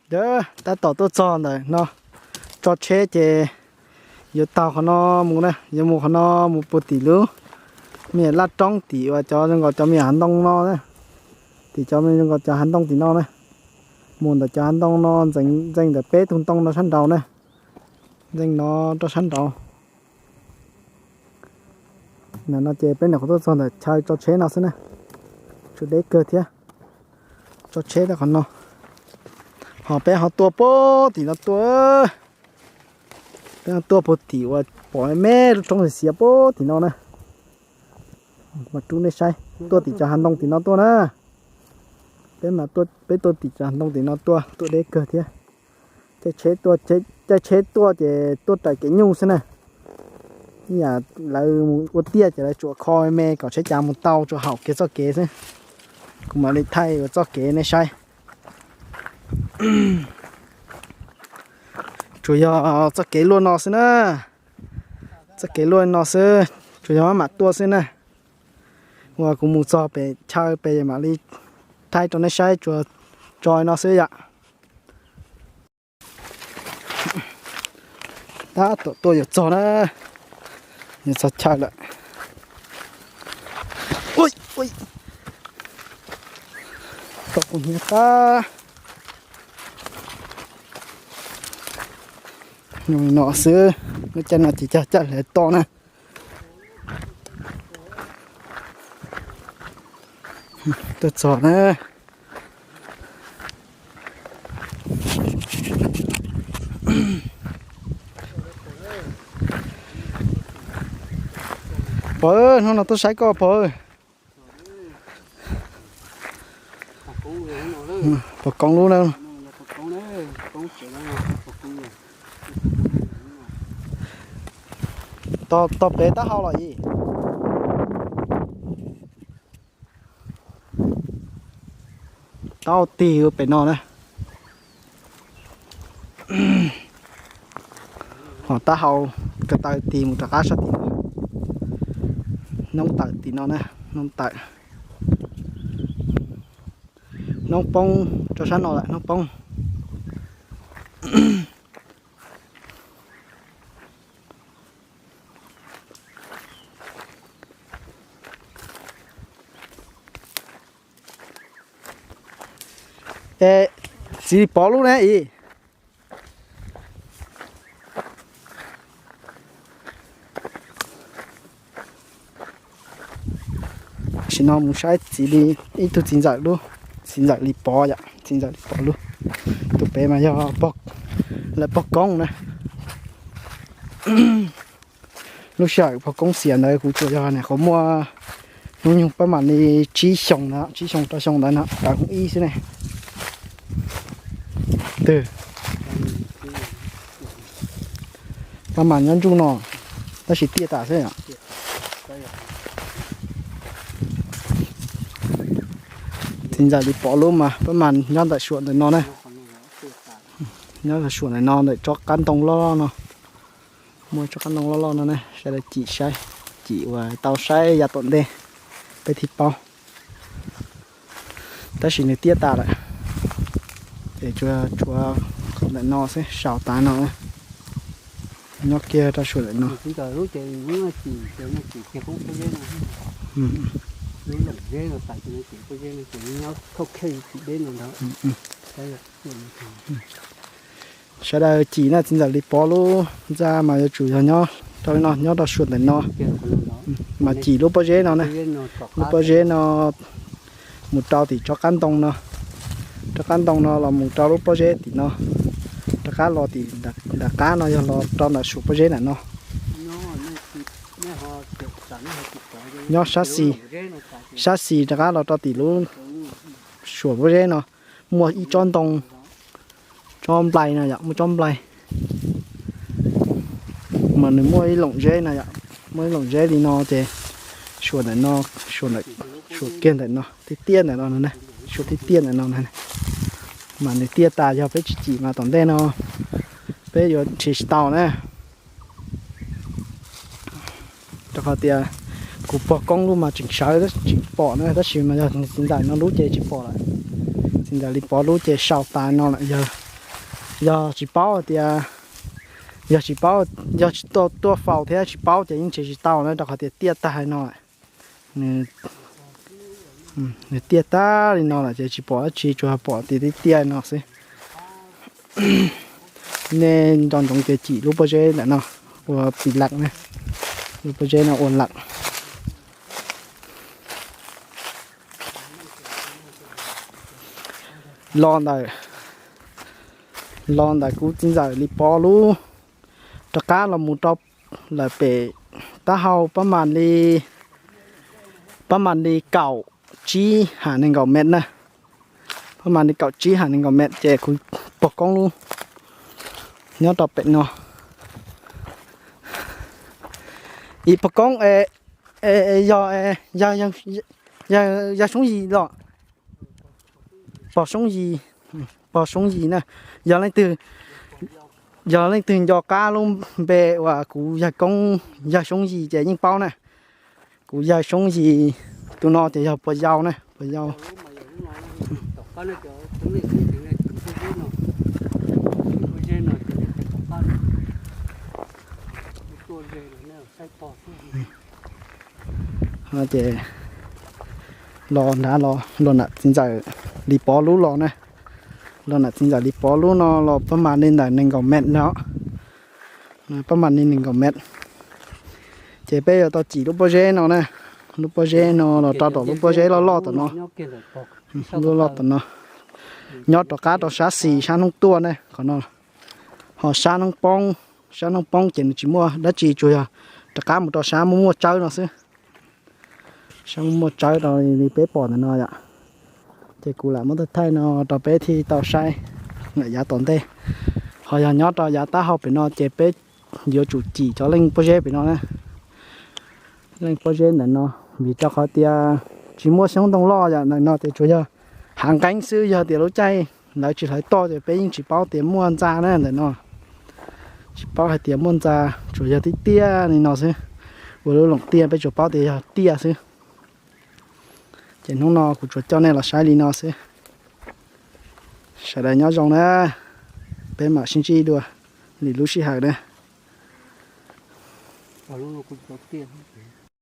Tab tom tuaj txog ntawm no, tso tsheb ces yuav taug qhov no mus na, yuav mus qhov no mus puag tim lub me nyuam laj roob tim uas cov zoo nkaus cov me nyuam hav ntoo no na, tim cov zoo nkaus cov hav ntoo tim no na, mus ntawm cov hav ntoo no ntxeev ntawm peb tug ntoo no sab nraud na, ntxeev no rau sab nraud. Ntawm no ces peb nyuam qhuav tuaj txog ntawm chaw tso tsheb no xwb na, tsuas deb kawg thiab. Tso tsheb rau qhov no, ho peb ho tuaj puag tim no tuaj, peb ho tuaj puag tim uas pom me lub roob xiav puag tim no na. Mas rub nej saib, tuaj tim cov hav ntoo tim no tuaj na. Peb mas peb tuaj tim cov hav ntoo tim no tuaj, tuaj deb kawg thiab. Caij tsheb tuaj, caij tsheb tuaj ces tuaj raws kev nyuj xwb na. Ib yam lawv mus ua tiaj ces lawv tsuas kho me kom tsheb cav mus tau tsuas haum kiag txoj kev xwb. Kuv mam li thaij ua txoj kev nej saib. Tsuas yog txoj kev luaj no xwb na. Txoj kev luaj no xwb, tsuas yog maj mam tuaj xwb na. Uas kuv mus txog pem chaw pem mam li thaij rau nej saib, tsuas tso no xwb yom. Tab tom tuaj yuav txog na, yuav txog chaw lawm. Ui, ui, tau kuv hnyiab qab. Nyob li no xwb, lub caij no ces cog caj hlawv to na. Tuaj txog na. Pog, hnub no tuaj saib koj pog. Pog Koob lub na. Tog pem taub hau los yim. Taub hau tig pem no na. Ho taub hau ko taw tig mus rov qab sab tim no. Noob tawm tim no na, noob tawm. Noob poob rau sab no lawm, noob poob. Es txiv Pov lub ne ib. Tam sim no mus saib txiv li, ib tug txiv ntxawm lub, txiv ntxawm Lis Pov yom, txiv ntxawm Lis Pov lub. Tus pem mas yog lawv pog Koob na. Lub sij hawm pog Koob xiam ntawd kuv tsuas yog niam qhuav muaj hnub nyoog pab mam li tsib xyoos na, tsib xyoo rau xyoo ntawd no, kav ib xwb ne. Twg pab mam nyob ntsuj no, tab sis tiaj tas xwb. Txiv ntxawm Lis Pov lub mas pab mam nyob ntawm suam ntawm no na. Nyob suam ntawm no ntawm tsob qab ntoo loj loj no. Muaj tsob qab ntoo loj loj no ne, sawv daws cim saib, cim uas tau saib yav tom ntej peb thiaj paub. Tab sis nws tiaj tas lawm, es tsuas tshuav ntawm no xwb, saum tav no nyob kiag rau suam ntawm no. Sawv daws cim na, txiv ntxawm Lis Pov lub ntxa mas yuav tsum yog nyob rau no, nyob rau suam ntawm no, mas cim lub pob zeb no na. Lub pob zeb no mus rau tim tsob qab ntoo no, tsob qab ntoo no los mus rau lub pob zeb tim no, rov qab los tim nram qab no yog los rau ntawm suam pob zeb ntawm no. Nyob sab xis, sab xis rov qab los rau tim lub suam pob zeb no, muaj ib tsob ntoo, tsob nplai no yom, muaj tsob nplai, mas nws muaj ib loom zeb no yom, muaj ib loom zeb li no ces suam ntawm no, suam kiag ntawm no, tiaj tiaj ntawm no, suam tiaj tiaj ntawm no, mas nws tiaj tas, yog peb tsis cim mas tom ntej no peb yuav nrhiav tsis tau na. Rau qhov tias kuv pog Koob lub mas tseem sawv tsis pom na, tab sis mas yog txiv ntxawm no lub ces tsis pom lawm. Txiv ntxawm Lis Pov lub ces sau tas no lawm, yog Yog tsis paub tias, yog tsis paub, yog tsis tuaj faus thiab tsis paub ces yeej tsis tau na, rau qhov tias tiaj tag li no. Nws, nws tiaj tag li no lawm ces tsis pom dab tsi, tsuas pom tias tib tiaj no xwb. Nej nco ntsoov tias cim lub pob zeb ntawm no ua pis lam na, lub pob zeb no ua lam. Los ntawm, los ntawm kuv txiv ntxawm Lis Pov lub rov qab los mus rau lawm pem taub hau pab mam li, pab mam li kaum tsib ham nees nkaum mev na. Pab mam li kaum tsib ham nees nkaum mev ces kuv pog koob lub nyob rau pem no. Ib pog koob, yog, yog Soob Yis los? Pog Soob Yis, pog Soob Yis na. Yog leej twg, yog leej twg nco qab lub npe uas kuv yawg koob yawg Soob Yis ces yeej paub na. Kuv yawg Soob Yis tus no ces yog puas yau na, puas yau. Ces los nrad los, los nam txiv ntxawm Lis Pov lub los na. Los nam txiv ntxawm Lis Pov lub no los pab mam li ntawm nees nkaum mev no. Pab mam li nees nkaum mev. Ces peb yuav tau cim lub pob zeb no na. Lub pob zeb no los rau tom lub pob zeb loj loj tom no. Loj loj tom no. Nyob rov qab rau sab xis sab hnub tuaj na qhov no. Ho sab hnub poob, sab hnub poob ces nws tsis muaj dab tsi, tsuas yog rov qab mus rau sab muaj muaj tsawb no xwb. Sab muaj muaj tsawb rau li peb pom ntawm no yom. Ces kuv lam muab thaij thaij no rau peb thiaj tau saib lawm yav tom ntej. Ho yog nyob rau yav taub hau pem no ces peb yuav tsum cim cov leej pob zeb pem no na. Leej pob zeb ntawm no, vim rau qhov tias tsis muaj xyoob ntoo loj yom, ntawm no ces tsuas yog hav nqeeb xwb, yog tias lub caij lawv tsis hlawv toj ces peb yeej tsis paub tias muaj ntxa na ntawm no. Tsis paub hais tias muaj ntxa, tsuas yog tib tiaj li no xwb. Ua lub loom tiaj peb tsuas paub tias yog tiaj xwb. Ces hnub no kuv tsuas coj nej los saib li no xwb. Sawv daws nyob zoo na, peb mam sib ntsib dua lwm lub sij hawm na.